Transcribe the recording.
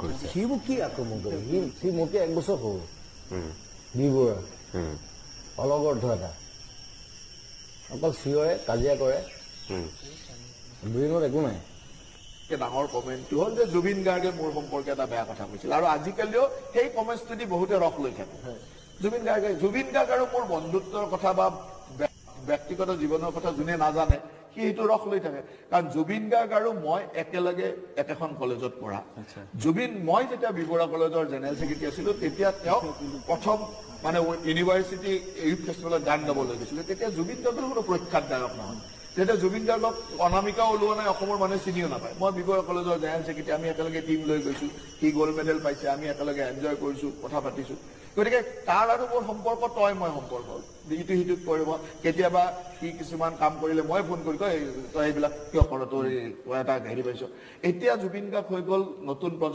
কৰিছে। সি মোক কি আক্ৰমণ কৰে? সি মোতকৈ এক বছৰ সৰু, বি বৰুৱা, অলগ অৰ্থ এটা, অকল চিঞৰে, কাজিয়া কৰে, ব্ৰেইনত একো নাই। ডাঙৰ কমেণ্টটো হ'ল যে জুবিন গাৰ্গে মোৰ সম্পৰ্কে এটা বেয়া কথা কৈছিল, আৰু আজিকালিও সেই কমেণ্টটো দি বহুতে ৰস লৈ থাকে। জুবিন গাৰ্গ আৰু মোৰ বন্ধুত্বৰ কথা বা ব্যক্তিগত জীৱনৰ কথা যোনে নাজানে সি সেইটো ৰস লৈ থাকে। কাৰণ জুবিন গাৰ্গ আৰু মই একেলগে একেখন কলেজত পঢ়া। মই যেতিয়া বি বৰুৱা কলেজৰ জেনেৰেল ছেক্ৰেটাৰী আছিলো, তেতিয়া তেওঁক প্ৰথম মানে ইউনিভাৰ্চিটি ইউথ ফেষ্টিভেলত গান গাবলৈ গৈছিলে। তেতিয়া জুবিন গাৰ্গৰ কোনো প্ৰখ্যাত গায়ক নহয়, তেতিয়া জুবিন গাৰ্গক অনামিকাও ওলোৱা নাই, অসমৰ মানুহে চিনিও নাপায়। মই বি বৰুৱা কলেজৰ জেনেৰেল ছেক্ৰেটাৰী, আমি একেলগে টীম লৈ গৈছো, সি গ'ল্ড মেডেল পাইছে, আমি একেলগে এনজয় কৰিছো, কথা পাতিছো। গতিকে তাৰ আৰু মোৰ সম্পৰ্ক তই মই সম্পৰ্ক, ইটো সিটোত কৰিব। কেতিয়াবা সি কিছুমান কাম কৰিলে মই ফোন কৰি কয়, তই এইবিলাক কিয় কৰ, তোৰ এটা হেৰি পাইছ। এতিয়া জুবিন গাৰ্গ হৈ গ'ল নতুন প্ৰজন্ম।